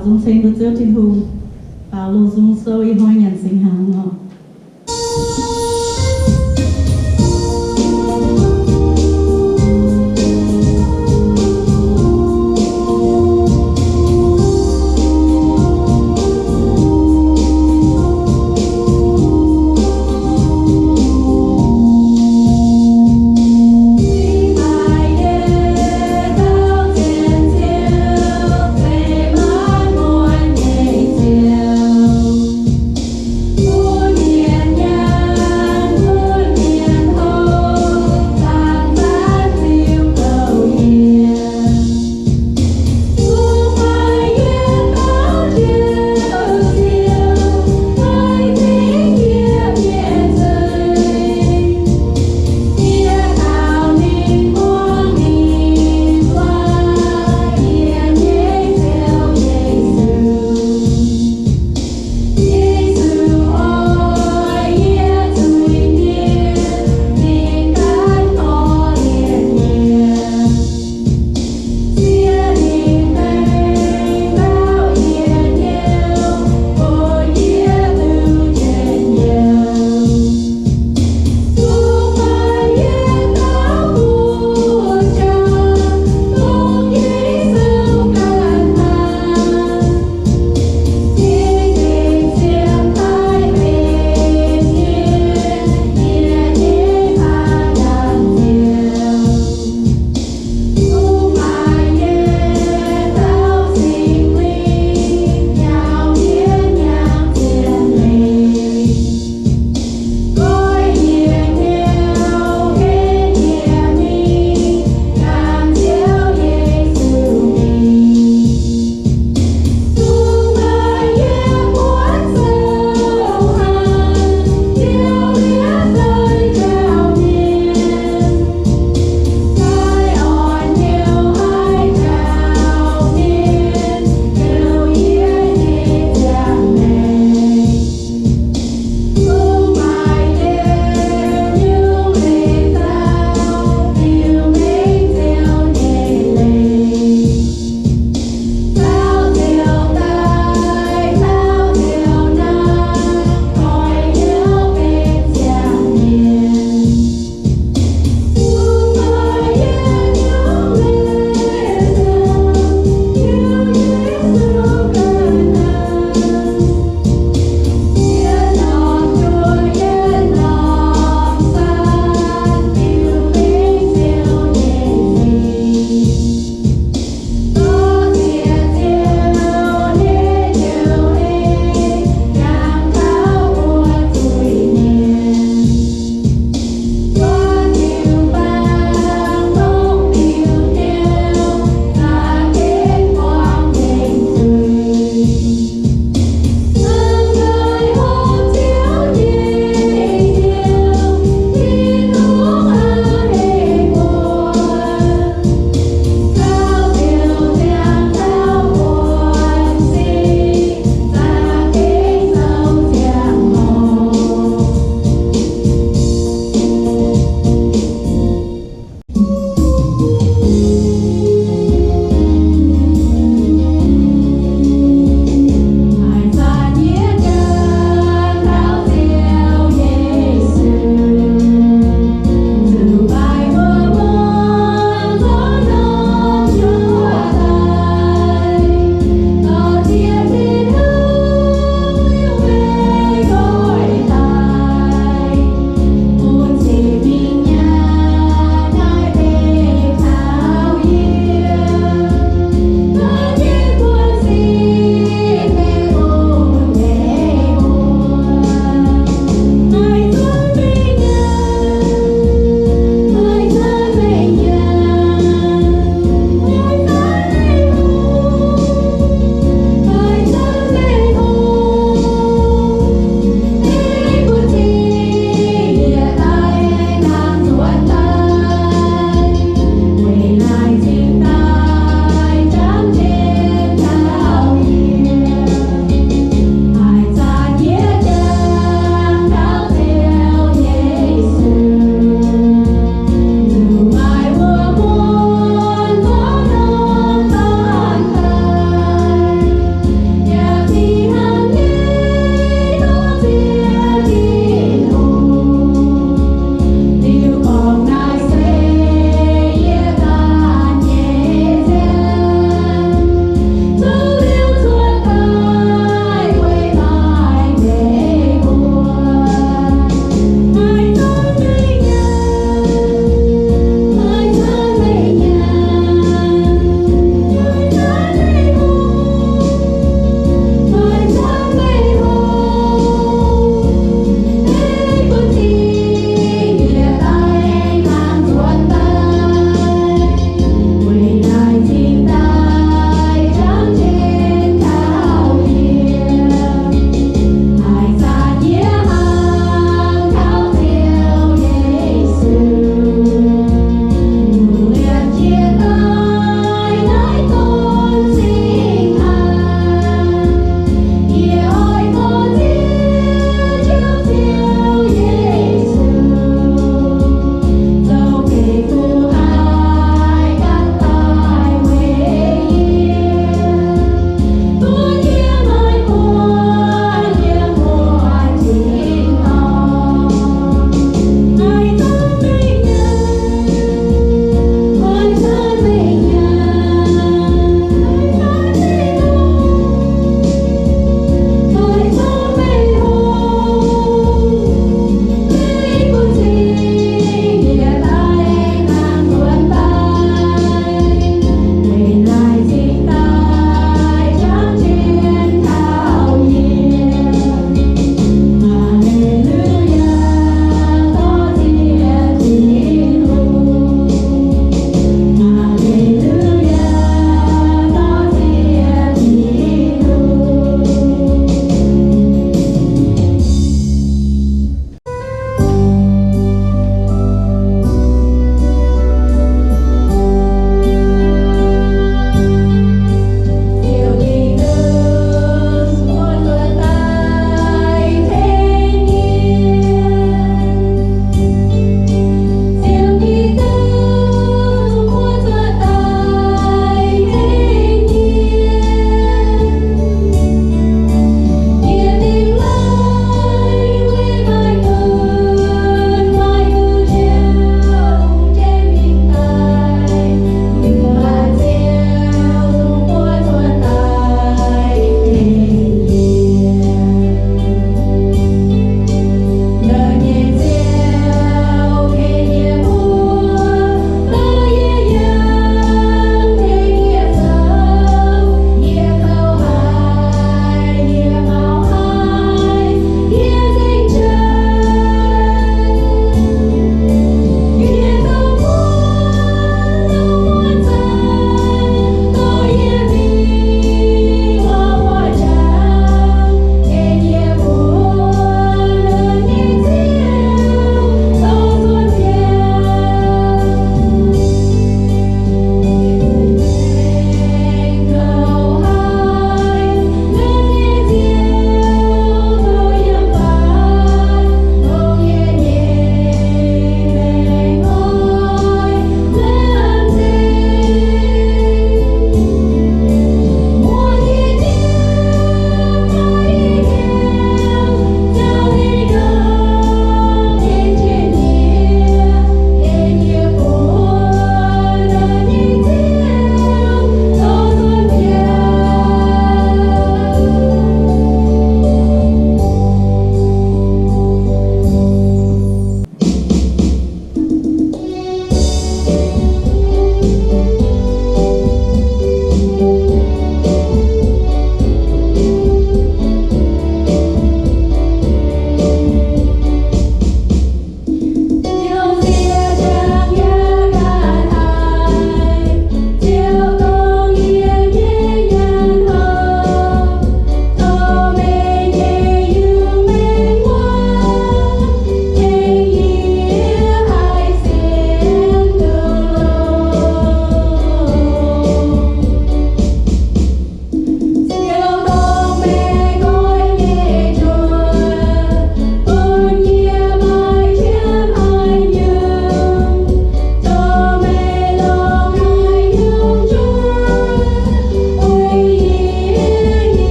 Nzung ceng mbuo Ziouv Tin-Hungh. Baaux Loz Nzung Sou ih hnoi nyanc singx hnaangx oc.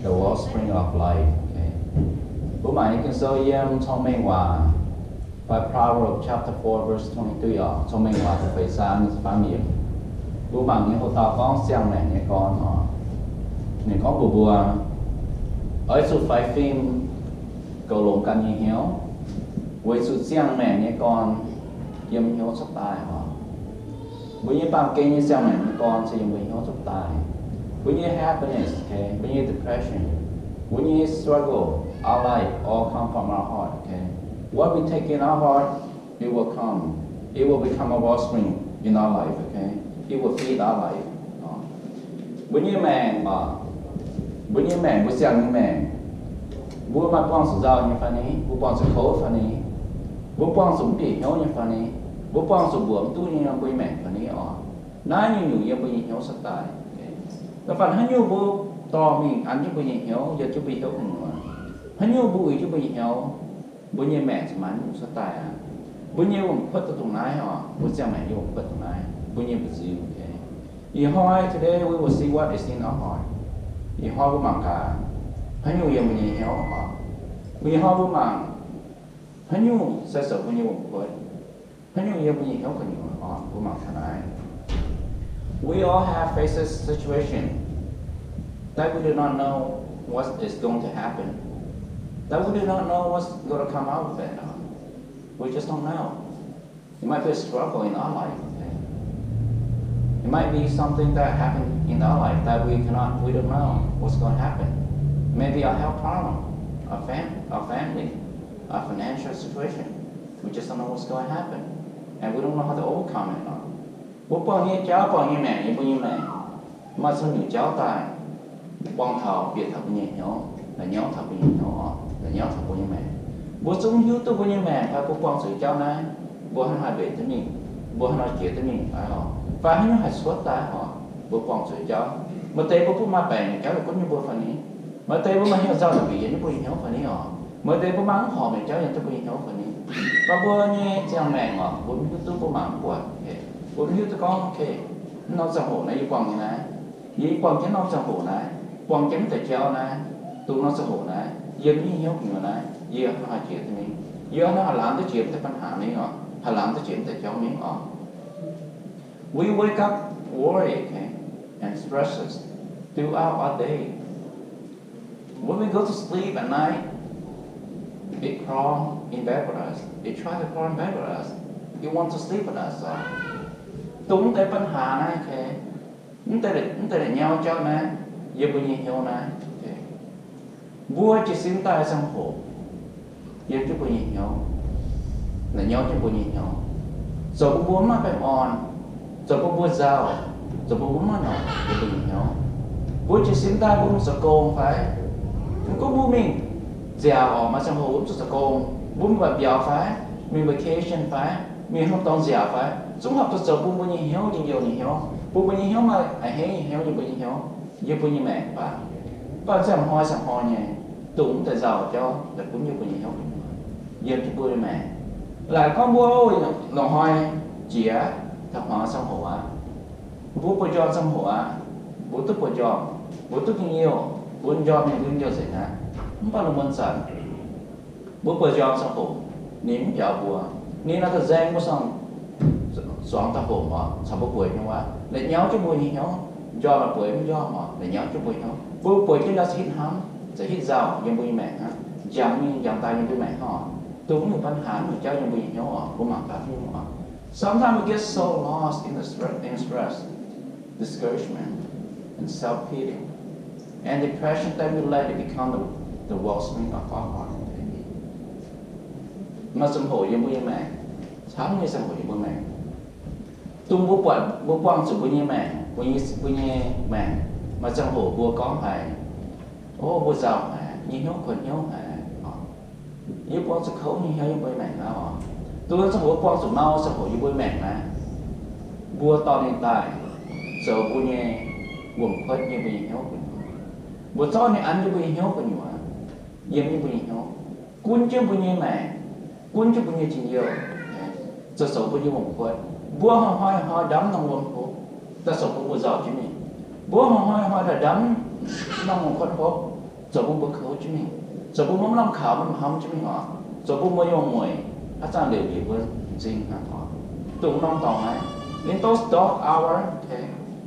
the wellspring of life. Okay. Mbuo mangc nyei Ging-Sou yiem Cong-Mengh Waac, by Proverbs chapter four, verse twenty-three oc. Cong-Mengh Waac da'feix zaang, mbuo mangc nyei houx dauh gorngv ziangh maengc nyei gorn oc. Ninh gorngv mbuox mbuo, oix zuqc faix fim goux longx ganh nyei hnyouv, weic zuqc ziangh maengc nyei gorn yiem hnyouv cuotv daaih oc. Mbuo nyei baamh gen nyei ziangh maengc nyei gorn se yiem mbuo hnyouv cuotv daaih. Mbuo nyei happiness, okay, mbuo nyei depression, mbuo nyei struggle, our life all come from our heart, okay. What we take in our heart, it will come, it will become a wellspring in our life, okay. It will feed our life. Mbuo nyei maengc oc, mbuo nyei maengc, mbuo ziangh nyei maengc, mbuo maaih buangh zuqc nzauh nyei fai ni? Mbuo buangh zuqc kouv fai ni? Mbuo buangh zuqc mv bieqc hnyouv nyei fai ni? Mbuo buangh zuqc mbuoqc mv duqv nyei yiem mbuo nyei maengc fai ni oc? Naaiv nyungc-nyungc yiem mbuo nyei hnyouv cuotv daaih. Da'faanh haaix nyungc mbuo dorh mingh an jienv mbuo nyei hnyouv, yiem jienv mbuo nyei hnyouv gu'nyuoz, haaix nyungc mbuo uix jienv mbuo nyei hnyouv, mbuo nyei maengc zuqc maaih nyungc cuotv daaih aqv. Mbuo nyei wuom-kuotv duqv dongh naaiv oc, mbuo ziangh maengc nyei wuom-kuotv dongh naaiv, mbuo nyei mba'nziu, okay. Ih hnoi, today we will see what is in our heart. Ih hnoi mbuo mangc gaax haaix nyungc yiem mbuo nyei hnyouv oc. Ih hnoi mbuo mangc haaix nyungc se zoux mbuo nyei wuom-kuotv, haaix nyungc yiem mbuo nyei hnyouv gu'nyuoz oc. Mbuo mangc taux naaiv. We all have faces situation that we do not know what is going to happen, that we do not know what's going to come out of it. We just don't know. It might be a struggle in our life. It might be something that happened in our life that we cannot, we don't know what's going to happen. Maybe a health problem, a fam-, a family, a financial situation. We just don't know what's going to happen. And we don't know how to overcome it. Mbuo buangh nyei jauv, buangh nyei maengc, yiem mbuo nyei maengc, maaih ziex nyungc jauv daaih buangh taux, bieqc taux mbuo nyei hnyouv, la'nyauv taux mbuo nyei hnyouv oc, la'nyauv taux mbuo nyei maengc. Mbuo zungv hiuv duqv mbuo nyei maengc fai mbuo buangh zuqc jauv naaiv, mbuo hnangv haaix mbenc duqv mingh, mbuo hnangv nor jiex duqv mingh fai oc, fai haaix nyungc haih cuotv daaih oc, mbuo buangh zuqc jauv. Maaih deix mbuo bun maaih baengc nyei jauv yaac gunv nyei mbuo fai ni? Maaih deix mbuo maaih hnyouv nzauh da'biec yiem jienv mbuo nyei hnyouv fai ni oc? Maaih deix mbuo maaih mv horpc nyei jauv yiem jienv mbuo nyei hnyouv fai ni? Mv baac mbuo nyei ziangh maengc oc, mbuo mv hiuv duqv, mbuo mangc mv buatc. Mbuo mv hiuv duqv gorngv, okay, mv norm ziangh hoc naaiv yie buangh nyei naaiv, yie buangh jienv norm ziangh hoc naaiv, buangh jienv mv deix jauv naaiv, dongh norm ziangh hoc naaiv, yiem yie nyei hnyouv gu'nyuoz naaiv, yie hnangv haaix jiex duqv mingh, yie hnangv haaix laangz duqv jiex mv deix ปัญหา mingh oc, haaix laangz duqv jiex mv deix jauv mingh oc. We wake up worried, okay, and stresses throughout our day. When we go to sleep at night, it crawl in bed with us. It try to crawl in bed with us. It want to sleep with us. Dongh mv deix ปัญหา naaiv, okay, mv deix, mv deix la'nyauv jauv naaiv, yiem mbuo nyei hnyouv naaiv, okay. Mbuo jiez sin daaih ziangh hoc, yiem jienv mbuo nyei hnyouv, la'nyauv jienv mbuo nyei hnyouv, zoux bun mbuo mv maaih baengh orn, zoux bun mbuo nzauh, zoux bun mbuo mv maaih norm yiem mbuo nyei hnyouv. Mbuo jiez sin daaih mbuo mingh zoux gong fai, mv gunv mbuo mingh nziaauc oc, maaih ziangh hoc mbuo mv zuqc zoux gong, mbuo mingh mbatc mbiauz fai, mingh vacation fai, mingh haaix norm dorngx nziaauc fai, zungv horpc zuqc zoux bun mbuo nyei hnyouv njien-youh nyei hnyouv, bun mbuo nyei hnyouv maaih a'hneiv nyei hnyouv yiem mbuo nyei hnyouv, yiem mbuo nyei maengc baac. Mv baac ziangh hnoi ziangh hnoi nyei, dongh mv deix nzauh jauv daaih gunv yiem mbuo nyei hnyouv gu'nyuoz, yiem jienv mbuo nyei maengc. Laaic gorngv mbuo longc hnoi jiex, taux-hmuangx ziangh hoc aqv, mbuo buoz-njormh ziangh hoc aqv, mbuo duqv buoz-njormh, mbuo duqv njien-youh, mbuo njormh mingh mbuo njien-youh nzengc aqv. Mv baac lungh muonz zanc mbuo buoz-njormh ziangh hoc, ninh mv biaux mbuo, ninh naaic da'nzaeng mbuo zuangx, zuangx daaih hoc oc, caux mbuo bueix nyei waac, la'nyauv jienv mbuo nyei hnyouv. Njormh naaic bueix mv njormh oc, la'nyauv jienv mbuo hnyouv. Mbuo bueix jienv ndau za'hitv hnamv, za'hitv nzauh yiem mbuo nyei maengc hnangv, njangx mingh njangx daaih yiem mbuo maengc hnangv oc. Dongh mv nyungc ปัญหา mv nyungc jauv yiem mbuo nyei hnyouv oc, mbuo mangc gaax mv nyungc oc. Sometimes we get so lost in the stre-, in stress, discouragement, and self-pity, and depression that we let it become the, the wellspring of our heart. Maaih ziangh hoc yiem mbuo nyei maengc, camv nyei ziangh hoc yiem mbuo maengc, dongh mbuo buatc, mbuo buangh zuqc mbuo nyei maengc, mbuo nyei, mbuo nyei maengc, maaih ziangh hoc mbuo gorngv haic, o, mbuo nzauh haic, nyei hnyouv kuonx hnyouv haic, yie buangh zuqc kouv nyei hnyouv yiem mbuo maengc naaiv oc. Dongh ziangh hoc mbuo buangh zuqc mau ziangh hoc yiem mbuo maengc naaiv, mbuo dorh ninh daaih zoux mbuo nyei wuom-kuotv yiem mbuo nyei hnyouv gu'nyuoz. Mbuo zorqv ninh an yiem mbuo nyei hnyouv gu'nyuoz, yiem jienv mbuo nyei hnyouv, gunv jienv mbuo nyei maengc, gunv jienv mbuo nyei njien-youh, zoux zoux mbuo nyei wuom-kuotv. Mbuo hnoi-hnoi hnoi ndamv norm wuom hopv daaih zoux bun mbuo nzauh jienv mingh. Mbuo hnoi-hnoi hnoi daaih ndamv Norm kuotv hopv zoux bun mbuo kouv jienv mingh, zoux bun mbuo maiv lamh kaux, maiv lamh hnamv jienv mingh oc, zoux bun mbuo nyei mueic haaix zanc liouc njiec mbuo m'zing hnangv oc. Dongh norm dorngx naaiv, in those dark hour, okay,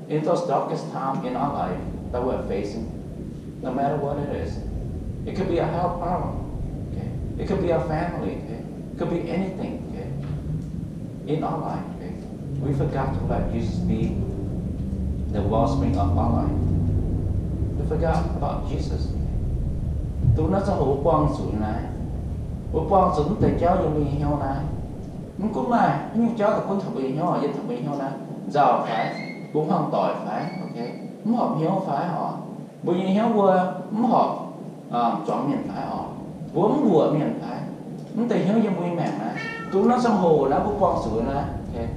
in those darkest time in our life that we're facing, no matter what it is, it could be a health problem, okay, it could be a family, okay, it could be anything, okay, in our life, okay. We forgot to let Jesus be the wellspring of our life. We forgot about Jesus. Dongh naaiv ziangh hoc mbuo buangh zuqc naaiv, mbuo buangh zuqc mv deix jauv yiem mbuo nyei hnyouv naaiv. Mv gunv maaih haaix nyungc jauv daaih gunv taux mbuo nyei hnyouv, yiem taux mbuo nyei hnyouv naaiv, nzauh fai, mbuo hmuangv doic fai, okay, mv horpc hnyouv fai oc, mbuo nyei hnyouv mbuo mv horpc zuangx mienh fai oc, mbuo mv mbuoqc mienh fai, mv deix hnyouv yiem mbuo nyei maengc naaiv, dongh naaiv ziangh hoc naaiv mbuo buangh zuqc naaiv,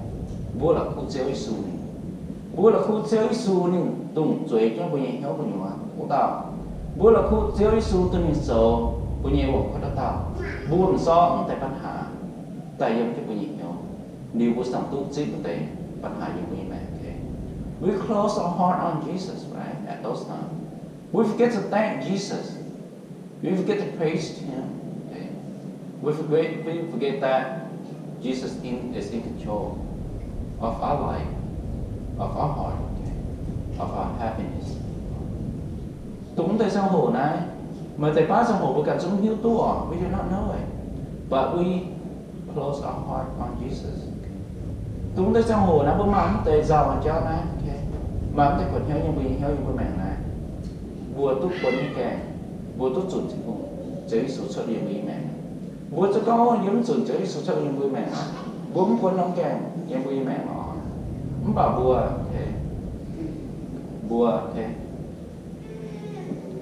mbuo la'kuqv Ziouv Yesu ninh. Mbuo la'kuqv Ziouv Yesu ninh dongh zueiz jienv mbuo nyei hnyouv gu'nyuoz wuov dauh. Mbuo la'kuqv Ziouv Yesu dongh ninh zoux mbuo nyei wuom-kuotv wuov dauh. Mbuo m'zorv mv deix ปัญหา daaih yiem jienv mbuo nyei hnyouv, liuz mbuo ziouc duqv zipv mv deix ปัญหา yiem mbuo nyei maengc. We close our heart on Jesus, right? At those times, we forget to thank Jesus. We forget to praise Him. Okay? We forget, we forget that Jesus in, is in control of our life, of our heart, okay? Of our happiness. Dongh mv deix ziangh hoc naaiv, maaih deix baav ziangh hoc mbuo ganh zungv hiuv duqv oc, we do not know it, but we close our heart on Jesus. Dongh deix ziangh hoc naaiv mbuo maaih mv deix nzauh nyei jauv naaiv, maaih mv deix kuotv hnyouv yiem mbuo nyei hnyouv yiem mbuo maengc naaiv, mbuo duqv buonc nyei gaengh, mbuo duqv zunc Tin-Hungh, Ziouv Yesu cuotv yiem mbuo nyei maengc. Mbuo zuqc gorngv yiem mv zunc Ziouv Yesu cuotv yiem mbuo nyei maengc, mbuo mv buonc norm gaengh yiem mbuo nyei maengc oc. Mv baac mbuo, mbuo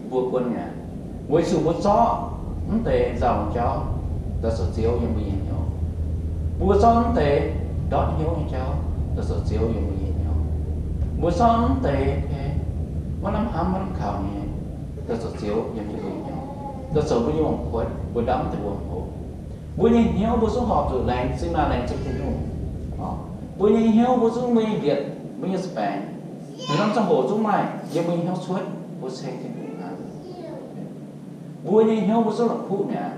mbuo buonc mi'aqv, weic zuqc mbuo zorqv mv deix nzauh nyei jauv daaih zoux ziouv yiem mbuo nyei hnyouv. Mbuo zorqv mv deix ndortv hnyouv nyei jauv daaih zoux ziouv yiem mbuo nyei hnyouv. Mbuo zorqv mv deix maiv lamh hnamv maiv lamh kaux nyei daaih zoux ziouv yiem mbuo nyei hnyouv, daaih zoux mbuo nyei wuom-kuotv, mbuo ndamv deix wuom-hoc. Mbuo nyei hnyouv mbuo zungv horpc zuqc laengz zingh, laengz zingh Tin-Hungh. Mbuo nyei hnyouv mbuo zungv, mbuo nyei mbietc, mbuo nyei za'baengx, norm ziangh hoc zungv maaih yiem mbuo nyei hnyouv cuotv, mbuo ceng Tin-Hungh hnangv. Mbuo nyei hnyouv mbuo zungv la'kuqv mi'aqv.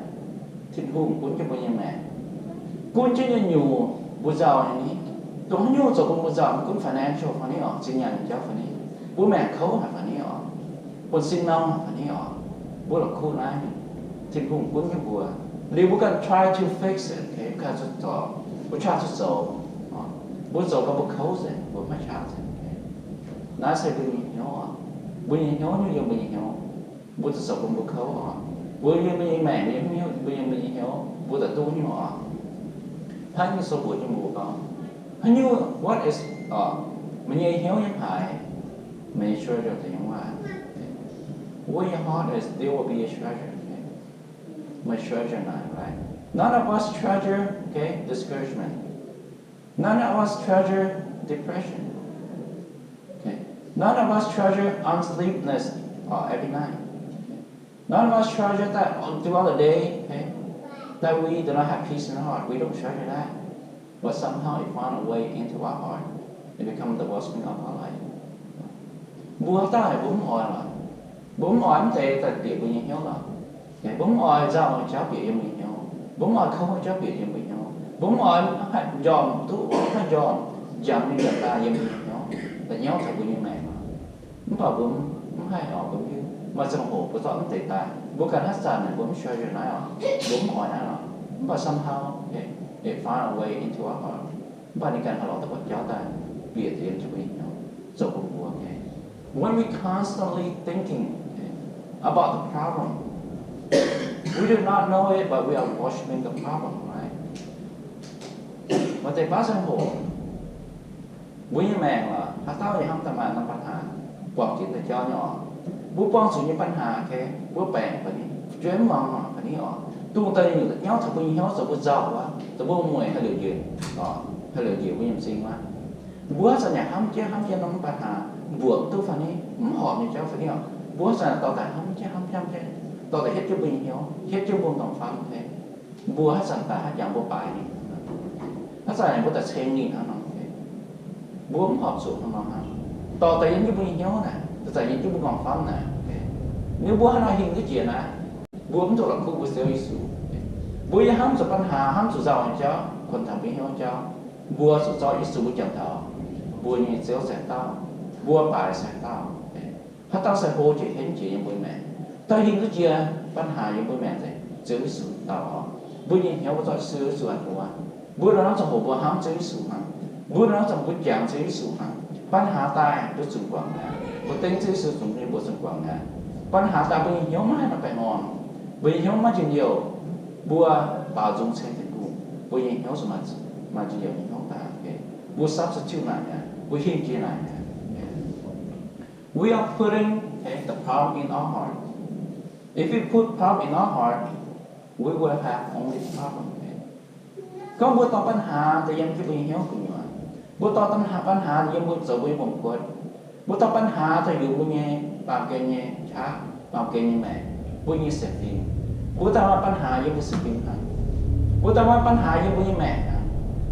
Tin-Hungh gunv jienv mbuo nyei maengc, gunv jienv nyei nyungc mbuo nzauh nyei ni. Dongh haaix nyungc zoux bun mbuo nzauh, maiv gunv financial fai ni oc, zinh nyaanh nyei jauv fai ni, mbuo maengc kouv haic fai ni oc, buonv-sin norm haic fai ni oc, mbuo la'kuqv naaiv, Tin-Hungh gunv jienv mbuo. Liuz mbuo ganh try to fix it, okay, mbuo ganh zuqc zoux, mbuo try to zoux, mbuo zoux gau mbuo kouv nzengc, mbuo maiv qaqv nzengc. Naaiv se mbuo nyei hnyouv oc. Mbuo nyei hnyouv nyungc yiem mbuo nyei hnyouv, mbuo zuqc zoux bun mbuo kouv oc. Mbuo yiem mbuo nyei maengc, mbuo yiem mbuo nyei hnyouv, mbuo daaih duqv nyungc oc. Hnangv Ging-Sou mbuox jienv mbuo gorngv, haaix nyungc, what is, meih nyei hnyouv yiem haaix, meih nyei treasure daaih yiem wuov. Where your heart is, there will be a treasure. Meih treasure naaic, right? None of us treasure, okay, discouragement. None of us treasure depression. Okay? None of us treasure unsleepless uh, every night. Okay? None of us treasure that throughout the day, okay, that we do not have peace in our heart. We don't treasure that. But somehow it found a way into our heart. It become the wellspring of our life. Mbuo haaix dauh mbuo mv oix lorqc. Mbuo mv oix mv deix daaih bieqc mbuo nyei hnyouv lorqc. Mbuo mv oix nzauh nyei jauv bieqc yiem mbuo nyei hnyouv. Mbuo mv oix kouv nyei jauv bieqc yiem mbuo nyei hnyouv. Mbuo mv oix haih njormh duqv, haih njormh njangx nyei jauv daaih yiem mbuo nyei hnyouv, da'nyauv taux mbuo nyei maengc. Mv baac mbuo mv haih oc, mbuo mv hiuv. Maaih ziangh hoc mbuo zorqv mv deix daaih, mbuo ganh haaix zanc naaic mbuo mv treasure naaiv oc, mbuo mv oix naaiv oc. Mv baac somehow, okay, it find a way into our heart. Mv baac ninh ganh haih lorz duqv buatc jauv daaih bieqc yiem jienv mbuo nyei hnyouv, zoux bun mbuo, okay. When we constantly thinking, okay, about the problem, we do not know it, but we are worshiping the problem, right? Maaih deix baav ziangh hoc, mbuo nyei maengc oc, haaix dauh yaac hnamv daaih maaih norm ปัญหา buangh jiex deix jauv nyei oc. Mbuo buangh zuqc nyei ปัญหา, okay, mbuo baengc fai ni, jueiv mv muangx fai ni oc, dongh daaih nyungc nyauv taux mbuo nyei hnyouv, zoux mbuo nzauh wuov, zoux mbuo mueic haih liouc njiec, haih liouc njiec mbuo nyei m'zing wuov. Mbuo haaix zanc yaac hnamv jienv hnamv jienv norm ปัญหา, mbuoqc mv duqv fai ni, mv horpc nyei jauv fai ni oc. Mbuo haaix zanc dorh daaih hnamv jienv hnamv jienv, dorh daaih hietv jienv mbuo nyei hnyouv, hietv jienv mbuo m'dongx famv, okay. Mbuo haaix zanc daaih haaix jangx mbuo baaix ninh, haaix zanc mbuo daaih ceng ninh hnangv nor, mbuo mv horpc zuqc hnangv nor hnangv. Dorh daaih yiem jienv mbuo nyei hnyouv naaic, Da'zanc yiem jienv mbuo m'nqorngv famv naaic, ninh mbuo hnangv nor hingh duqv jiex naaiv, mbuo mv zuqc la'kuqv mbuo Ziouv Yesu. Mbuo yiem hnamv zuqc banh haaix, hnamv zuqc nzauh nyei jauv, kuonx taux mbuo hnyouv jauv, mbuo zuqc zorqv Yesu mbuo janx taux mbuo nyei Ziouv sai dauh, mbuo baaix sai dauh. Haaix dauh se hlo jiex henv jiex yiem mbuo maengc, dauh hingh duqv jiex banh haaix yiem mbuo maengc nzengc, Ziouv Yesu dauh oc. Mbuo nyei hnyouv mbuo zorqv Ziouv Yesu a'hneiv. Mbuo nor zuqc hoc mbuo hnamv Ziouv Yesu hnangv. Mbuo nor zuqc mbuo jangx Ziouv Yesu hnangv. Banh haaix daaih mbuo zuqc guangc naaic, mbuo dengv Ziouv Yesu zuqc nyei mbuo zuqc guangc naaic. Banh haaix daaih mbuo nyei hnyouv maiv haih maaih baengh orn, mbuo nyei hnyouv maiv njien-youh, mbuo baaux nzung ceng Tin-Hungh, mbuo nyei hnyouv zuqc maaih njien-youh nyei hnyouv daaih. Mbuo substitute naaic mi'aqv, mbuo hingh jiex naaic mi'aqv. We are putting, okay, the problem in our heart. If we put problem in our heart, we will have only problem. Gorngv mbuo dorh banh haaix daaih yiem jienv mbuo nyei hnyouv gu'nyuoz, mbuo dorh banh haaix, banh haaix yiem mbuo zoux mbuo nyei mbuonx kuotv, mbuo dorh banh haaix daaih yungz mbuo nyei baamh gen nyei qaqv, baamh gen nyei maengc, mbuo nyei sienx fim, mbuo daaih maaih banh haaix yiem mbuo sienx fim hnangv. Mbuo daaih maaih banh haaix yiem mbuo nyei maengc hnangv.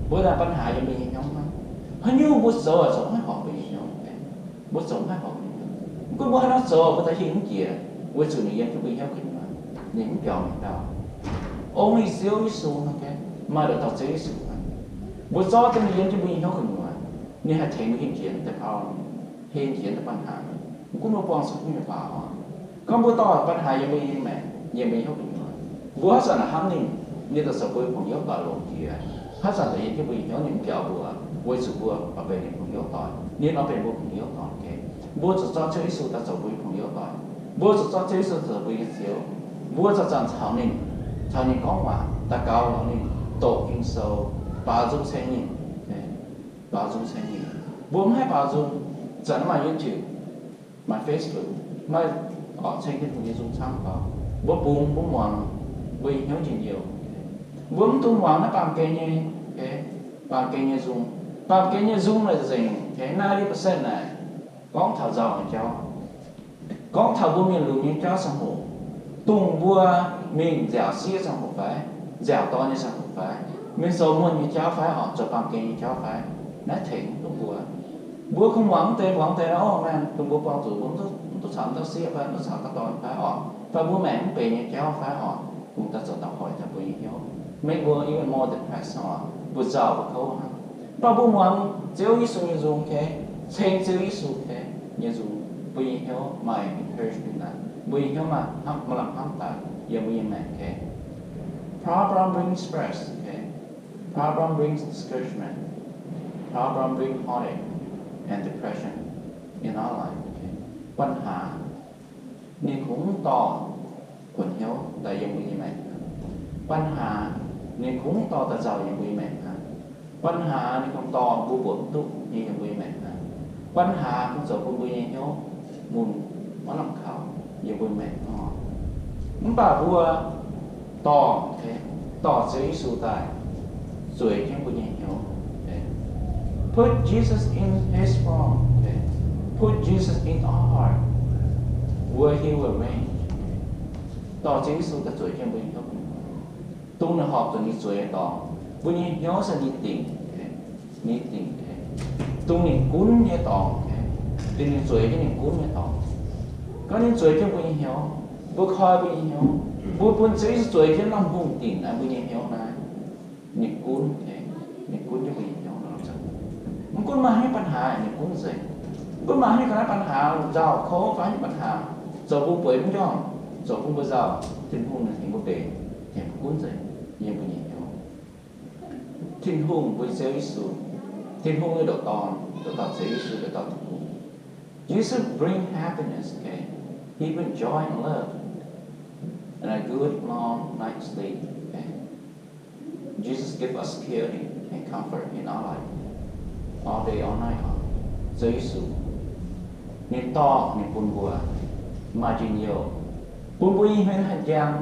Mbuo daaih banh haaix yiem mbuo nyei hnyouv hnangv. Haaix nyungc mbuo zoux zoux maiv horpc mbuo nyei hnyouv. Mbuo zoux maiv horpc. Mv gunv mbuo haaix nor zoux, mbuo daaih hingh mv jiex, weic zuqc ninh yiem jienv mbuo hnyouv gu'nyuoz, ninh mv biaux mingh dauh. Only Ziouv Yesu hnangv, maaih nduqc dauh Ziouv Yesu hnangv. Mbuo zorqv jienv ninh yiem jienv mbuo nyei hnyouv gu'nyuoz, ninh haih tengx mbuo hingh jiex deix problem, hingh jiex deix banh haaix. Mv gunv mbuo buangh zuqc haaix nyungc baac oc, gorngv mbuo dorh banh haaix yiem mbuo nyei maengc, yiem mbuo nyei hnyouv gu'nyuoz, mbuo haaix zanc haih hnamv ninh, ninh daaih zoux mbuo nyei porng youz doic longc jiex. Haaix zanc daaih yiem jienv mbuo nyei hnyouv ninh mv biaux mbuo, weic zuqc mbuo oix benx ninh porng youz doic, ninh oix benx mbuo porng youz doic. Mbuo zuqc zorqv Ziouv Yesu daaih zoux mbuo nyei porng youz doic. Mbuo zuqc zorqv Ziouv Yesu zoux mbuo nyei Ziouv. Mbuo zanc-zanc caux ninh, caux ninh gorngv waac, daux gaux lorz ninh, doqc Ging-Sou, baaux nzung ceng ninh, baaux nzung ceng ninh. Mbuo mv haih baaux nzung, zanc naaiv maaih YouTube, maaih Facebook, maaih orqc ceng Tin-Hungh nyei nzung camv gauh. Mbuo bungx, mbuo muangx, mbuo nyei hnyouv njien-youh. Mbuo mv dungx muangx naaiv baamh gen nyei, baamh gen nyei nzung. Baamh gen nyei nzung naaic nzengc, ninety percent naaic gorngv taux nzauh nyei jauv, gorngv taux mbuo mienh lunx nyei jauv ziangh hoc, dongh mbuo mingh nziaauc sieqv ziangh hoc fai, nziaauc dorn nyei ziangh hoc fai, mingh zoux muonh nyei jauv fai, oc, zoux baamh gen nyei jauv fai, naaiv tengx duqv mbuo. Mbuo kungx muangx deix, muangx deix, o, maengh dongh mbuo buangh zuqc mbuo mv duqv caux dauh sieqv fai, mv duqv caux dauh dorn fai, oc, fai mbuo maengc mv benx nyei jauv fai, oc, kungx daaih zoux dauh hoic taux mbuo nyei hnyouv, make mbuo even more depressed, oc, mbuo nzauh mbuo kouv hnangv. Mv baac mbuo muangx Ziouv Yesu nyei nzung, ceng Ziouv Yesu nyei nzung, mbuo nyei hnyouv maaih encouragement daaih, mbuo nyei hnyouv maaih hnamv, maaih lamh hnamv daaih yiem mbuo nyei maengc. Problem brings stress, problem brings discouragement, problem brings heartache and depression in our life. Banh haaix ninh kungx dorh kuonx hnyouv daaih yiem mbuo nyei maengc hnangv. Banh haaix ninh kungx dorh daaih nzauh yiem mbuo nyei maengc hnangv. Banh haaix ninh kungx dorh mbuo mbuoqc mv duqv nyei yiem mbuo nyei maengc hnangv. Banh haaix kungx zoux bun mbuo nyei hnyouv mun maiv lamh kaux yiem mbuo nyei maengc hnangv. Mv baac mbuo dorh, dorh Ziouv Yesu daaih zueiz jienv mbuo nyei hnyouv. Put Jesus in his throne. Put Jesus in our heart, where he will reign. Dorh Ziouv Yesu daaih zueiz jienv mbuo nyei hnyouv, dongh ninh horpc zuqc ninh zueiz nyei dorngx. Mbuo nyei hnyouv se ninh dingc, ninh dingc, dongh ninh gunv nyei dorngx, dongh ninh zueiz jienv ninh gunv nyei dorngx. Gorngv ninh zueiz jienv mbuo nyei hnyouv, mbuo koi mbuo nyei hnyouv, mbuo bun Ziouv Yesu zueiz jienv Lamh Hungh dingc naaiv mbuo nyei hnyouv naaiv, ninh gunv, ninh gunv jienv mbuo nyei hnyouv nor. Mv gunv maaih haaix nyungc ปัญหา ninh gunv nzengc. Mv gunv maaih haaix nyungc ga'naaiv ปัญหา nzauh kouv fai haaix nyungc ปัญหา zoux mbuo bueix mv njormh, zoux bun mbuo nzauh, Tin-Hungh ninh tengx mbuo mbenc, tengx mbuo gunv nzengc yiem mbuo nyei hnyouv. Tin-Hungh mbuo Ziouv Yesu, Tin-Hungh nyei ndoqc Dorn, ndoqc dauh Ziouv Yesu, ndoqc dauh Tin-Hungh. Jesus bring happiness, okay? He bring joy and love and a good long night sleep, okay? Jesus give us security and comfort in our life all day, all night. Ziouv Yesu, ninh dorh ninh bun mbuo maaih njien-youh, bun mbuo nyei hmien haih njang,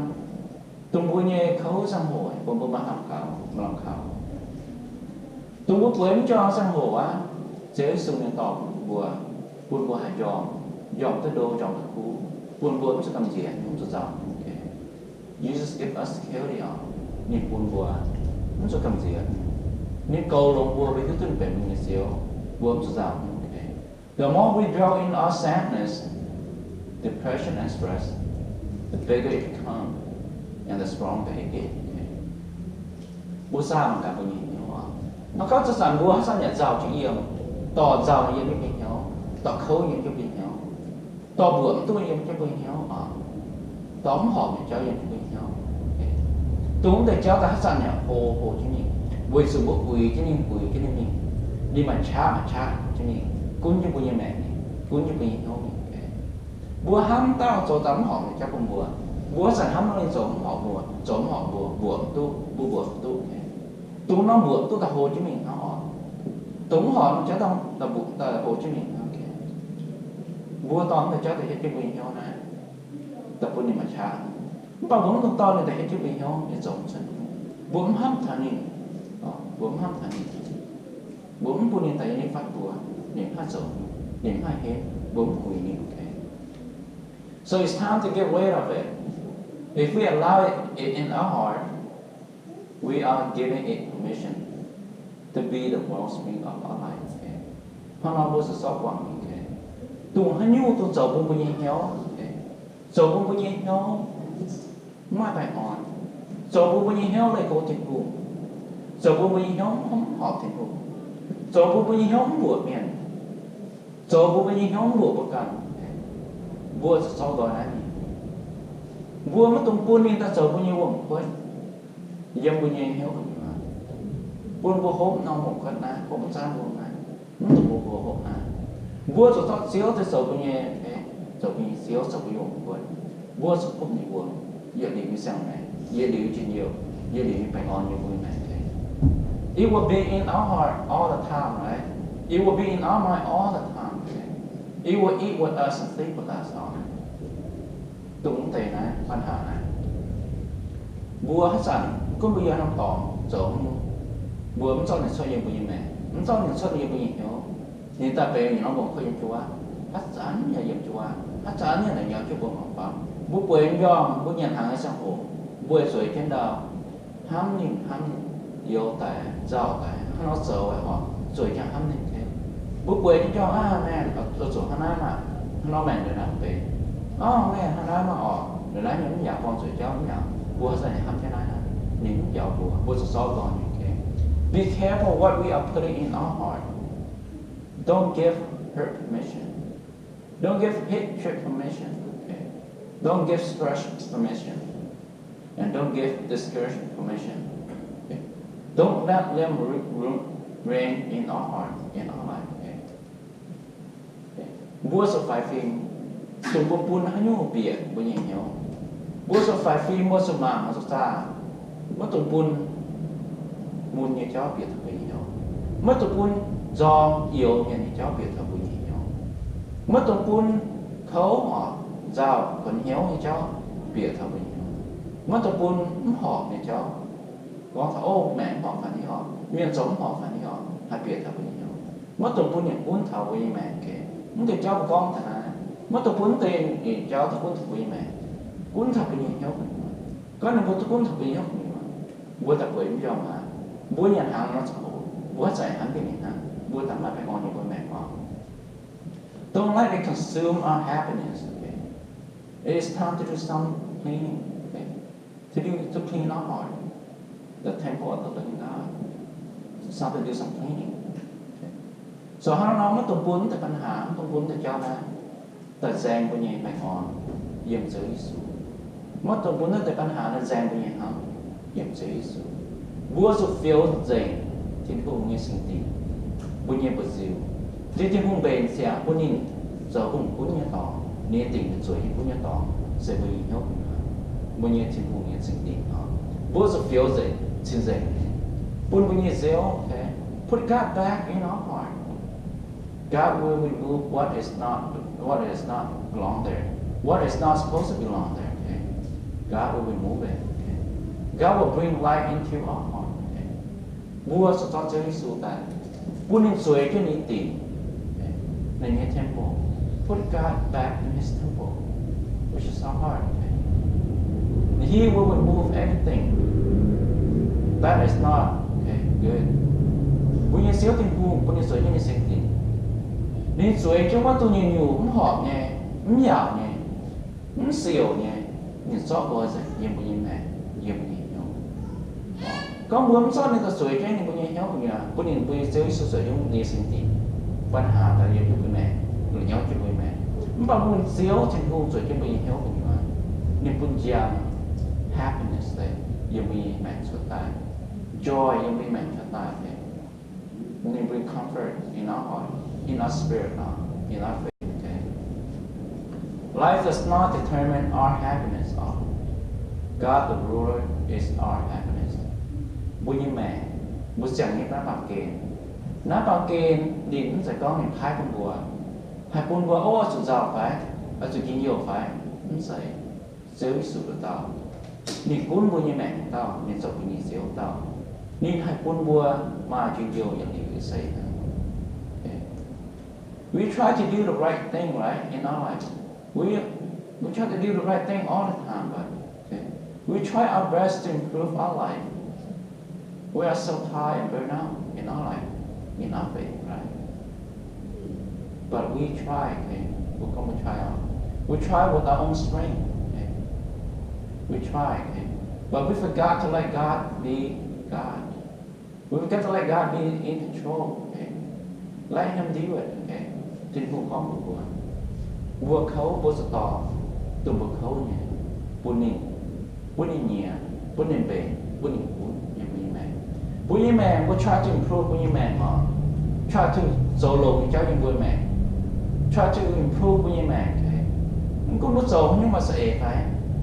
dongh mbuo nyei kouv ziangh hoc bun mbuo maaih lamh kaux, maaih lamh kaux. Dongh mbuo bueix mv njormh ziangh hoc aqv, Ziouv Yesu ninh dorh bun mbuo, bun mbuo haih njormh, njormh duqv ndo, njormh duqv kuv, bun mbuo mv zuqc gamh nziex, mv zuqc nzauh. Jesus give us security oc. Ninh bun mbuo mv zuqc gamh nziex. Ninh goux longx mbuo, mbuo hiuv duqv ninh benx mbuo nyei Ziouv, mbuo mv zuqc nzauh. The more we dwell in our sadness, depression, and stress, the bigger it becomes and the stronger it gets. Mbuo saah mangc gaax mbuo nyei hnyouv oc. Hnangv gorngv zanc-zanc mbuo haaix zanc yaac nzauh jienv yiem, dorh nzauh yiem jienv mbuo nyei hnyouv, dorh kouv yiem jienv mbuo nyei hnyouv, dorh mbuoqc mv duqv yiem jienv mbuo nyei hnyouv oc, dorh mv horpc nyei jauv yiem jienv mbuo nyei hnyouv. Dongh mv deix jauv daaih haaix zanc yaac hlo hlo jienv mingh, weic zuqc mbuo uix jienv ninh, uix jienv ninh mingh, ninh maaih qaqv maaih qaqv jienv mingh, gunv jienv mbuo nyei maengc mingh, gunv jienv mbuo nyei hnyouv mingh. Mbuo hnamv dauh zoux daaih mv horpc nyei jauv bun mbuo, mbuo haaix zanc hnamv nor ninh zoux mv horpc mbuo, zoux mv horpc mbuo, mbuoqc mv duqv, mbuo mbuoqc mv duqv. Dongh norm mbuoqc duqv daaih hlo jienv mingh hnangv oc. Dongh mv horpc nyei jauv daaih mbuoqc daaih hlo jienv mingh hnangv. Mbuo dorh mv deix jauv daaih hietv jienv mbuo nyei hnyouv naaiv, daaih bun ninh maaih qaqv. Mv baac mbuo mv dungx dorh ninh daaih hietv jienv mbuo nyei hnyouv, ninh zoux mv cuotv. Mbuo mv hnamv taux ninh, mbuo mv hnamv taux ninh, mbuo mv bun ninh daaih yiem naaiv fatv buoz, ninh mv haih zoux, ninh mv haih henv, mbuo mv uix ninh. So it's time to get rid of it. If we allow it in our heart, we are giving it permission to be the wellspring of our life. Hnangv nor mbuo zuqc zorqv guangc mingh. Dongh haaix nyungc dongh zoux bun mbuo nyei hnyouv, zoux bun mbuo nyei hnyouv mv maaih baengh orn, zoux bun mbuo nyei hnyouv leih go Tin-Hungh, zoux bun mbuo nyei hnyouv mv horpc Tin-Hungh, zoux bun mbuo nyei hnyouv mv mbuoqc mienh, zoux bun mbuo nyei hnyouv mv mbuoqc mbuo ganh, mbuo zuqc zorqv nqoi naaiv mingh. Mbuo maiv dungx bun ninh daaih zoux mbuo nyei wuom-kuotv yiem mbuo nyei hnyouv gu'nyuoz. Bun mbuo hopv norm wuom-kuotv naaiv, hopv mv zaanv mbuo naaiv, mv dungx bun mbuo hopv naaiv. Mbuo zuqc zorqv Ziouv daaih zoux mbuo nyei, zoux mbuo nyei Ziouv, zoux mbuo nyei wuom-kuotv. Mbuo zuqc hopv ninh mbuo, yietc liuz nyei ziangh maengc, yietc liuz njien-youh, yietc liuz nyei baengh orn yiem mbuo nyei maengc. It will be in our heart all the time, right? It will be in our mind all the time. It will eat with us and sleep with us all. Dongh mv deix naaiv ปัญหา naaiv, mbuo haaix zanc gunv mbuo yiem norm dorngx zoux haaix nyungc, mbuo mv zorqv ninh cuotv yiem mbuo nyei maengc, mv zorqv ninh cuotv yiem mbuo nyei hnyouv, ninh daaih benx ninh norm wuom-kuotv yiem jiu-baang, haaix zanc yaac yiem jiu-baang, haaix zanc yaac naaic nyorx jienv mbuo mangc buangv. Mbuo bueix njormh, mbuo nyanc hnaangx nyei ziangh hoc, mbuo zueiz jienv ndau, hnamv ninh, hnamv ninh, youz daic, nzauh daic, hnangv nor zoux oc, zueiz jienv hnamv ninh. Mbuo bueix jienv njormh aav, maengh zuqc hnangv naaiv maah, hnangv nor maengc ndongc naaiv benx. Orv, maengh hnangv naaiv maah oc, ndongc naaiv nyei mv yaac buangh zuqc jauv mv yaac, mbuo haaix zanc yaac hnamv jienv naaiv, ninh mv biaux mbuo, mbuo zuqc zorqv nqoi nyei. Be careful what we are putting in our heart. Don't give hurt permission. Don't give hatred permission. Don't give stress permission. And don't give discouragement permission. Don't let them ru- ru- reign in our heart, in our life. Mbuo zuqc faix fim, dongh mbuo bun haaix nyungc bieqc mbuo nyei hnyouv. Mbuo zuqc faix fim, mbuo zuqc mangc, mbuo zuqc zaah, maiv dungx bun mun nyei jauv bieqc taux mbuo nyei hnyouv. Maiv dungx bun nzorng youx mienh nyei jauv bieqc taux mbuo nyei hnyouv. Maiv dungx bun kouv, nzauh, kuonx hnyouv nyei jauv bieqc taux mbuo nyei hnyouv. Maiv dungx bun mv horpc nyei jauv, gorngv taux, o, maengc mv horpc fai ni oc, mienh zoux mv horpc fai ni oc, haih bieqc taux mbuo nyei hnyouv. Maiv dungx bun ninh gunv taux mbuo nyei maengc. Mv deix jauv mbuo gorngv taux naaiv, maiv dungx bun mv deix jauv duqv gunv taux mbuo nyei maengc, gunv taux mbuo nyei hnyouv gu'nyuoz. Gorngv ninh mbuo duqv gunv taux mbuo nyei hnyouv gu'nyuoz, mbuo daaih bueix mv njormh aqv. Mbuo nyanc hnaangx nor ziangh hoc, mbuo haaix zanc hnamv mingh hnangv, mbuo daaih maiv baengh orn nyei mbuo maengc oc. Don't let it consume our happiness. It is time to do some cleaning, to do, to clean our heart, the temple of the living God. It's time to do some cleaning. So hnangv nor maiv dungx bun mv deix ปัญหา, maiv dungx bun mv deix jauv naaiv daaih nzaeng mbuo nyei baengh orn yiem Ziouv Yesu. Maiv dungx bun mv deix ปัญหา naaiv nzaeng mbuo nyei hnamv yiem Ziouv Yesu. Mbuo zuqc fioux nzengc Tin-Hungh nyei singx dinc, mbuo nyei mba'nziu, se Tin-Hungh mbenc ziangx bun ninh zoux hungh gunv nyei dorngx, ninh nyei dingc zueiz nyei gunv nyei dorngx se mbuo nyei hnyouv, mbuo nyei Tin-Hungh nyei singx dinc oc. Mbuo zuqc fioux nzengc, cing nzengc, bun mbuo nyei Ziouv, okay? Put God back in our heart. God will remove what is not, what is not belong there, what is not supposed to belong there. Okay? God will remove it. Okay? God will bring light into our heart. Okay? Mbuo zuqc zorqv Ziouv Yesu daaih, bun ninh zueiz jienv ninh dingc, okay, ninh nyei temple. Put God back in his temple, which is our heart. Okay? He will remove everything that is not, okay, good. Mbuo nyei Ziouv Tin-Hungh bun ninh zueiz jienv ninh singx dinc. Ninh zueiz jienv maiv duqv nyei nyungc, mv horpc nyei, mv yaauc nyei, mv siouc nyei, ninh zorqv nqoi nzengc yiem mbuo nyei maengc, yiem mbuo nyei hnyouv. Gorngv mbuo mv zorqv ninh daaih zueiz jienv ninh mbuo nyei hnyouv gu'nyuoz, bun ninh mbuo nyei Ziouv Yesu zueiz jienv ninh nyei sin dingc, ปัญหา daaih yiem jienv mbuo maengc, la'nyauv jienv mbuo nyei maengc. Mv baac mbuo nyei Ziouv Tin-Hungh zueiz jienv mbuo nyei hnyouv gu'nyuoz, ninh bun njang, happiness, yiem mbuo nyei maengc cuotv daaih, joy yiem mbuo nyei maengc cuotv daaih. Ninh bring comfort in our heart, in our spirit, uh, in our faith. Okay? Life does not determine our happiness. Uh, God the ruler is our happiness. Mbuo nyei maengc, mbuo ziangh nyei naaiv baamh gen. Naaiv baamh gen ninh mv zeiz gorngv ninh paaiv bun mbuo, haih bun mbuo, o, oix zuqc nzauh fai, oix zuqc njien-youh fai, mv zeiz. Ziouv Yesu dauh dauh, ninh gunv mbuo nyei maengc dauh, ninh zoux mbuo nyei Ziouv dauh, ninh haih bun mbuo maaih njien-youh yaac liuz ih seix. Okay? We try to do the right thing, right, in our life. We, we try to do the right thing all the time, but, okay, we try our best to improve our life. We are so tired and burnt out in our life, in our faith, right? But we try, okay? We're gonna try out. We try with our own strength, okay? We try, okay? But we forgot to let God be God. We forgot to let God be in control, okay? Let Him do it, okay? Tin-Hungh gorngv mbuox mbuo, mbuo kouv mbuo zuqc dorh dongh mbuo kouv nyei bun ninh, bun ninh nyiex, bun ninh mbenc, bun ninh gunv yiem mbuo nyei maengc. Mbuo nyei maengc, mbuo try to improve mbuo nyei maengc oc. Try to zoux longx nyei jauv yiem mbuo maengc. Try to improve mbuo nyei maengc, okay? Mv gunv mbuo zoux haaix nyungc maaih za'eix fai,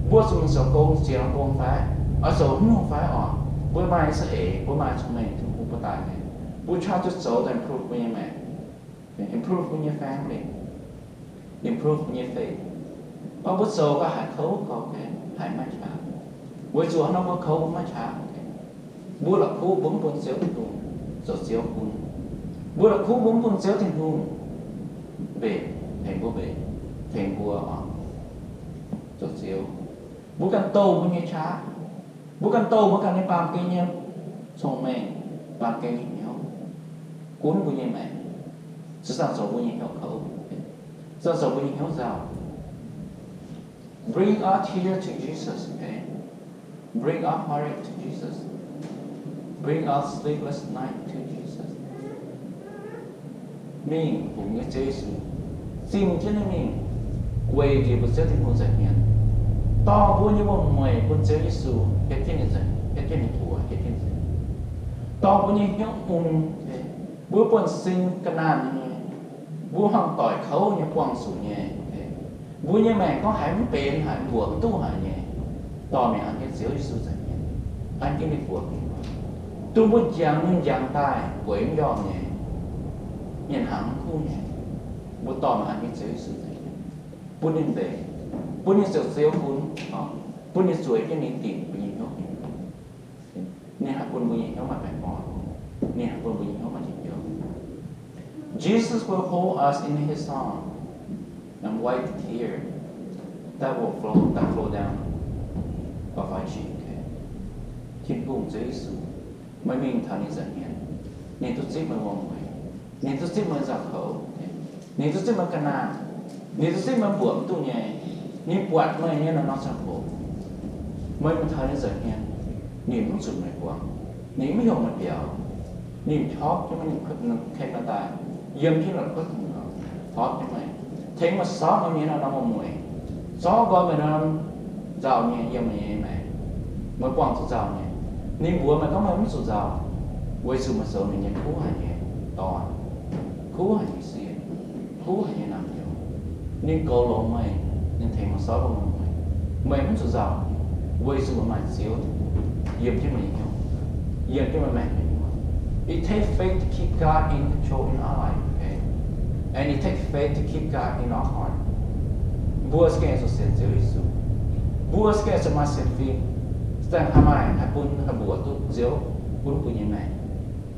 mbuo zuqc zoux gong, ziex norm gong fai, oix zoux haaix nyungc fai oc, mbuo maaih za'eix, mbuo maaih cong-mengh Tin-Hungh bun daaih. Mbuo try to zoux daaih improve mbuo nyei maengc, improve mbuo nyei family, improve mbuo nyei faith. Mv baac mbuo zoux gau haiz kouv gau, okay, haiz maiv qaqv. Weic zuqc haaix nor mbuo kouv mbuo maiv qaqv, okay? Mbuo la'kuqv mbuo mv bun Ziouv Tin-Hungh zoux Ziouv gunv. Mbuo la'kuqv mbuo mv bun Ziouv Tin-Hungh mbenc, tengx mbuo mbenc, tengx mbuo, oc, zoux Ziouv. Mbuo ganh douh mbuo nyei qaqv. Mbuo ganh douh mbuo ganh nyei baamh gen nyei cong-mengh, baamh gen nyei hnyouv, gunv mbuo nyei maengc, se zaangc zoux mbuo nyei hnyouv kouv, se zaangc zoux mbuo nyei hnyouv nzauh. Bring our tear to Jesus, okay? Bring our heartache to Jesus. Bring our sleepless night to Jesus. Mingh fungx nyei Ziouv Yesu, zimh jienv nyei mingh, gueic njiec mbuo Ziouv Tin-Hungh nza'hmien, dorh mbuo nyei wuom-mueic bun Ziouv Yesu, hietv jienv ninh nza'hmien, hietv jienv ninh buoz, hietv jienv ninh nza'hmien, dorh mbuo nyei hnyouv mun, mbuo buonv-sin ga'naanh nyei, mbuo hmuangx doic kouv nyei, buangh zuqc nyei, mbuo nyei maengc gorngv haiz mv benx haic, mbuoqc mv duqv haic nyei, dorh mingh an jienv Ziouv Yesu nza'hmien, an jienv ninh buoz, dongh mbuo njangx nyei njangx daaih gueix mv njormh nyei, mienh hnaangx mv kuv nyei, mbuo dorh mingh an jienv Ziouv Yesu nza'hmien, bun ninh mbenc, bun ninh zoux Ziouv gunv, bun ninh zueiz jienv ninh dingc mbuo nyei hnyouv. Ninh haih bun mbuo nyei hnyouv maaih baengh orn. Ninh haih bun mbuo nyei hnyouv maaih njien-youh. Jesus will hold us in his arms and wipe the tear that will flow, that flow down of our cheek. Tin-Hungh Ziouv Yesu, meih mingh taux ninh nza'hmien, ninh duqv zipv meih wuom-mueic, ninh duqv zipv meih nzauh kouv, ninh duqv zipv meih ga'naanh, ninh duqv zipv meih mbuoqc mv duqv nyei, ninh buatc meih nyei norm-norm ziangh hoc. Meih mingh taux ninh nza'hmien, ninh mv zunc meih guangc, ninh mv heuc meih biaux, ninh torqv jienv meih, ninh keng meih daaih, yiem jienv la'kuotv gu'nyuoz, torqv jienv meih, tengx meih sortv meih nyei norm-norm wuom-mueic, zorqv nqoi meih norm nzauh nyei yiem meih nyei maengc. Meih buangh zuqc nzauh nyei. Ninh mbuox meih gorngv meih mv zuqc nzauh, weic zuqc meih zoux ninh nyei kuv haic nyei dorn, kuv haic nyei sieqv, kuv haic nyei naamh nyouz. Ninh goux longx meih, ninh tengx meih sortv wuom-mueic. Meih mv zuqc nzauh, weic zuqc meih maaih Ziouv yiem jienv meih nyei hnyouv, yiem jienv meih maengc gu'nyuoz. It takes faith to keep God in control in our life, okay? And it takes faith to keep God in our heart. Mbuo za'gengh zuqc sienx Ziouv Yesu. Mbuo za'gengh zuqc maaih sienx fim, za'gengh haih maaih, haih bun, haih mbuoqc duqv Ziouv gunv mbuo nyei maengc.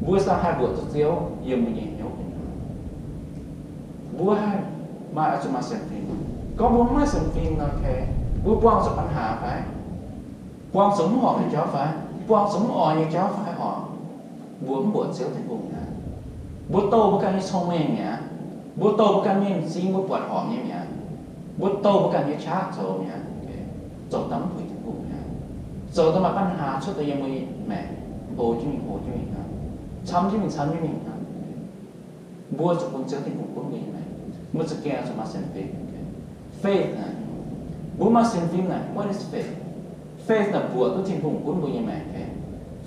Mbuo za'gengh haih mbuoqc duqv Ziouv yiem mbuo nyei hnyouv gu'nyuoz. Mbuo haih maaih, oix zuqc maaih sienx fim. Gorngv mbuo mv maaih sienx fim nor, okay, mbuo buangh zuqc ปัญหา fai? Buangh zuqc mv horpc nyei jauv fai? Buangh zuqc mv oix nyei jauv fai oc? Mbuo mv mbuoqc Ziouv Tin-Hungh mi'aqv. Mbuo douh mbuo ganh nyei cong-mengh mi'aqv. Mbuo douh mbuo ganh nyei m'zing mbuo buatc horpc nyei mi'aqv. Mbuo douh mbuo ganh nyei qaqv zoux mi'aqv. Zoux daaih mv puix Tin-Hungh mi'aqv. Zoux daaih maaih ปัญหา cuotv daaih yiem mbuo nyei maengc, hlo jienv mingh hlo jienv mingh hnangv, camv jienv mingh camv jienv mingh hnangv. Mbuo zuqc bun Ziouv Tin-Hungh gunv mbuo nyei maengc. Mbuo za'gengh zuqc maaih sienx fim. Faith naaic, mbuo maaih sienx fim naaic, what is faith? Faith naaic mbuoqc duqv Tin-Hungh gunv mbuo nyei maengc.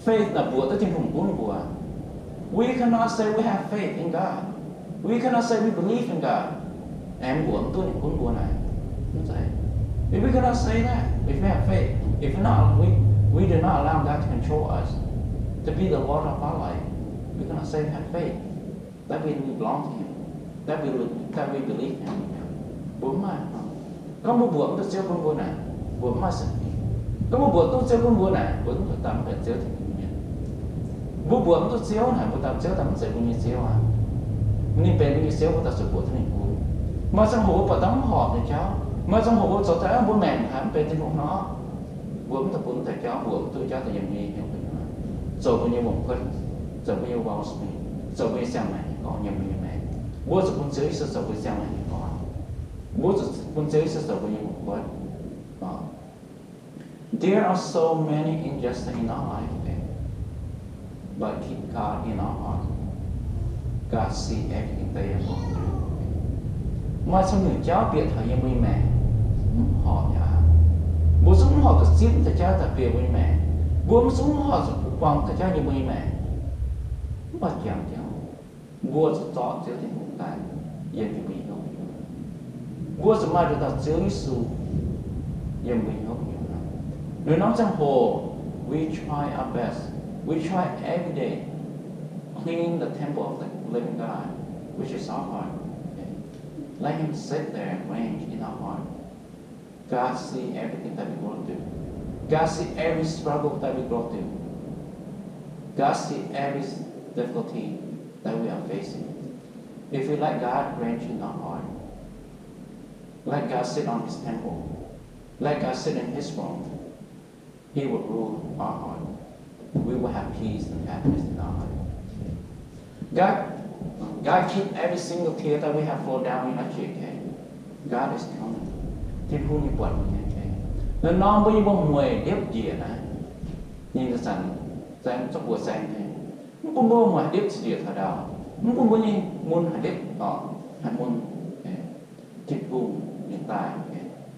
Faith naaic mbuoqc duqv Tin-Hungh gunv mbuo. We cannot say we have faith in God. We cannot say we believe in God, and mbuoqc mv duqv ninh gunv mbuo naaic. Mv zeiz. If we cannot say that, if we have faith, if we not, we, we do not allow God to control us, to be the Lord of our life, we cannot say we have faith, that we belong to Him, that we, that we believe Him. Mbuo mv maaih. Gorngv mbuo mbuoqc mv duqv Ziouv gunv mbuo naaic, mbuo mv maaih sienx fim. Gorngv mbuo mbuoqc duqv Ziouv gunv mbuo naaic, mbuo mv daaih mv benx Ziouv Tin-Hungh mienh. Mbuo mbuoqc mv duqv Ziouv naaic, mbuo daaih Ziouv daaih mv zeiz mbuo nyei Ziouv aqv. Ninh benx mbuo nyei Ziouv, mbuo daaih zuqc mbuoqc duqv ninh gunv. Maaih ziangh hoc mbuo buatc daaih mv horpc nyei jauv, maaih ziangh hoc mbuo zoux daaih mv, mbuo maengc haaix mv benx Tin-Hungh nor, mbuo mv daaih bun deix jauv, mbuoqc mv duqv jauv daaih yiem mbuo nyei hnyouv gu'nyuoz, zoux mbuo nyei wuom-kuotv, zoux mbuo nyei wall spring, zoux mbuo nyei siang-maengc nyei gorx, yiem mbuo nyei maengc. Mbuo zuqc bun Ziouv Yesu zoux mbuo siang-maengc nyei gorx. Mbuo zuqc bun Ziouv Yesu zoux mbuo nyei wuom-kuotv. There are so many injustice in our life, but keep God in our heart. God see everything that we are going through. Maaih camv nyungc jauv bieqc taux yiem mbuo nyei maengc, mv horpc aqv. Mbuo zungv mv horpc zuqc zipv deix jauv daaih bieqc mbuo nyei maengc. Mbuo mv zungv mv horpc zuqc buangh deix jauv yiem mbuo nyei maengc. Mv baac jangx jauv, mbuo zuqc zorqv Ziouv Tin-Hungh daaih yiem jienv mbuo nyei hnyouv. Mbuo zuqc maaih nduqc dauh Ziouv Yesu yiem mbuo nyei hnyouv gu'nyuoz. Ninh norm ziangh hoc, we try our best, we try every day, clean the temple of the living God, which is our heart. Let Him sit there and reign in our heart. God see everything that we go through. God see every struggle that we go through. God see every difficulty that we are facing. If we let God reign in our heart, let God sit on His temple, let God sit in His throne, He will rule our heart. We will have peace and happiness in our life. God, God keep every single tear that we have flow down in our cheek. God is coming. Tin-Hungh nyei buatc mbuo nyei. Ninh norm mbuo nyei wuom-mueic ndiepv njiec naaiv, ninh zanc-zanc zorqv mbuo saeng, mv bun mbuo wuom-mueic haih ndiepv njiec taux ndau, mv bun mbuo nyei mun haih ndiepv, haih mun. Tin-Hungh ninh daaih,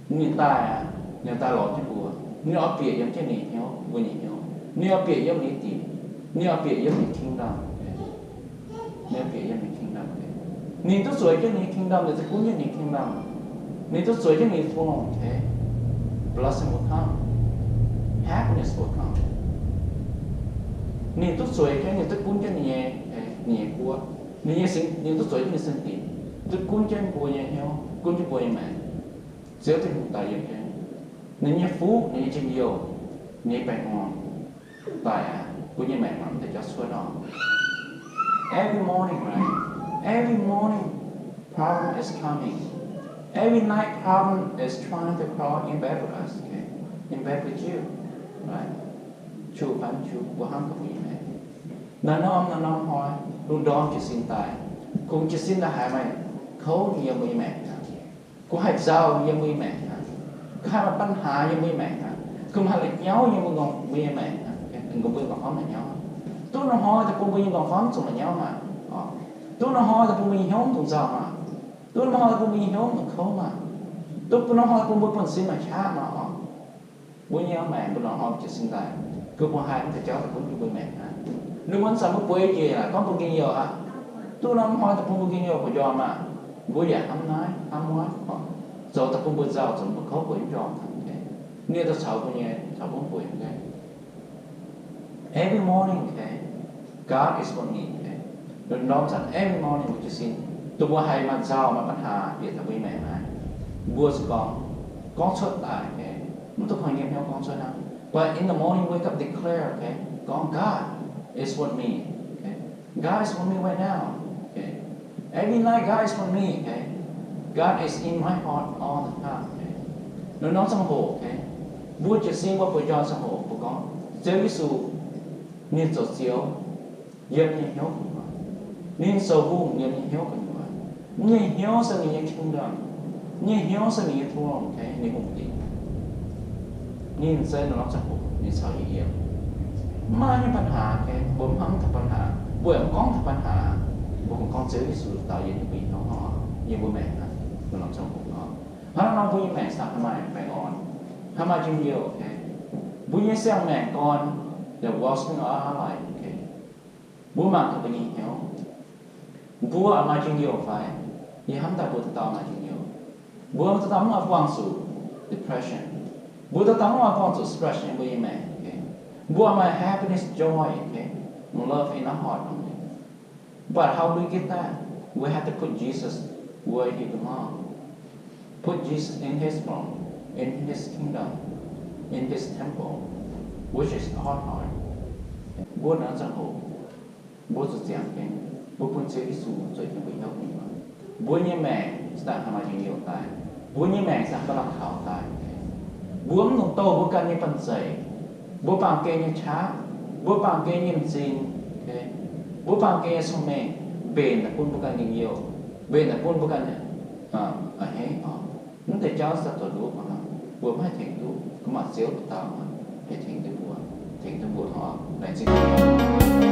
ninh daaih aqv, ninh daaih lorz jienv mbuo. Ninh oix bieqc yiem jienv ninh hnyouv, mbuo nyei hnyouv. Ninh oix bieqc yiem ninh dinc. Ninh oix bieqc yiem ninh kingdom. Ninh oix bieqc yiem ninh kingdom. Ninh duqv zueiz jienv ninh kingdom, ninh duqv gunv jienv ninh kingdom. Ninh duqv zueiz jienv ninh throne, okay? Blessing will come. Happiness will come. Ninh duqv zueiz jienv, ninh duqv gunv jienv ninh nyei, ninh nyei guoqv. Ninh nyei sin, ninh duqv zueiz jienv ninh sin dinc, duqv gunv jienv mbuo nyei hnyouv, gunv jienv mbuo nyei maengc. Ziouv Tin-Hungh daaih yiem jienv. Ninh nyei fuqv, ninh nyei njien-youh, ninh nyei baengh orn daaih aqv, mbuo nyei maengc mangc deix jauv cuotv orqc. Every morning, right? Every morning, problem is coming. Every night, problem is trying to crawl in bed with us, okay? In bed with you, right? Shu fai mv shu, mbuo hnamv gaax mbuo nyei maengc. Naaiv norm, naaiv norm hnoi, lungh ndorm jiez sin daaih, kungx jiez sin daaih haiz maaih kouv yiem mbuo nyei maengc aqv. Kungx haih nzauh yiem mbuo nyei maengc aqv. Kungx haih maaih ปัญหา yiem mbuo nyei maengc aqv. Kungx haih la'nyauv yiem mbuo, mbuo nyei maengc aqv. Mbuo nyei nqorngv-famv la'nyauv. Duqv norm hnoi daaih bun mbuo nyei nqorngv-famv zuqc la'nyauv maah. Duqv norm hnoi daaih bun mbuo nyei hnyouv zuqc nzauh maah. Duqv norm hnoi daaih bun mbuo nyei hnyouv zuqc kouv maah. Duqv norm hnoi bun mbuo buonv-sin maaih qaqv maah oc. Mbuo nyei maengc mbuo norm hnoi jiez sin daaih, guh buangh haih mv deix jauv daaih gunv jienv mbuo maengc aqv. Ninh mbuo zanc mbuo bueix njiec aqv, gorngv mbuo njien-youh aqv. Duqv norm hnoi daaih bun mbuo njien-youh bueix njormh maah. Mbuo yaac hnamv naaiv hnamv wuov, zoux daaih bun mbuo nzauh, zoux mbuo kouv bueix njormh. Ninh daaih caux mbuo nyei caux mbuo bueix. Every morning, okay, God is with me, okay. Lungh ndorm zanc every morning mbuo jiez sin, dongh mbuo haiz maaih nzauh maaih ปัญหา bieqc daaih mbuo nyei maengc naaiv, mbuo zuqc gorngv, gorngv cuotv daaih, okay. Mv dungx koi nyei hnyouv gorngv cuotv hnangv. But in the morning, wake up, declare, okay, gorngv God is with me, okay. God is with me right now, okay. Every night, God is with me, okay. God is in my heart all the time, okay. Lungh ndorm ziangh hoc, okay, mbuo jiez sin mbuo bueix njormh ziangh hoc mbuo gorngv, Ziouv Yesu, ninh zoux Ziouv yiem nyei hnyouv gu'nyuoz. Ninh zoux hungh yiem nyei hnyouv gu'nyuoz. Ninh nyei hnyouv se ninh nyei kingdom. Ninh nyei hnyouv se ninh nyei throne, okay? Ninh hungh diex. Ninh se norm ziangh hoc ninh caux yie yiem. Mv maaih nyei ปัญหา, okay? Mbuo mv hnamv taux ปัญหา, mbuo yaac mv gorngv taux ปัญหา. Mbuo kungx gorngv Ziouv Yesu daux yie nyei mbuo hnyouv hnangv, yie mbuo maengc hnangv, norm ziangh hoc hnangv. Hnangv nor mbuo nyei maengc za'gengh maaih baengh orn, maaih njien-youh, okay? Mbuo nyei siang-maengc gorn, the wellspring of our life, okay? Mbuo mangc gaax mbuo nyei hnyouv. Mbuo maaih njien-youh fai? Yie hnamv daaih mbuo dauh dauh maaih njien-youh. Mbuo dauh dauh mv oix buangh zuqc depression. Mbuo dauh dauh mv oix buangh zuqc stress yiem mbuo nyei maengc, okay? Mbuo maaih happiness, joy, okay? Love in our heart only. But how do we get that? We have to put Jesus where he belongs. Put Jesus in his throne, in his kingdom, in his temple, which is our heart. Mbuo norm ziangh hoc, mbuo zuqc ziangx jienv, mbuo bun Ziouv Yesu zueiz jienv mbuo hnyouv mingh. Mbuo nyei maengc za'gengh maaih njien-youh daaih. Mbuo nyei maengc za'gengh ba'laqc kaux daaih. Mbuo mv dungx douh mbuo ganh nyei banh zeic, mbuo baamh gen nyei qaqv, mbuo baamh gen nyei m'zing, mbuo baamh gen nyei cong-mengh mbenc daaih bun mbuo ganh njien-youh, mbenc daaih bun mbuo ganh a'hneiv. Mv deix jauv se zoux nduqv, mbuo mv haih tengx duqv. Mv baac Ziouv dauh dauh haih tengx duqv mbuo, tengx duqv mbuo oc. Laengz zingh.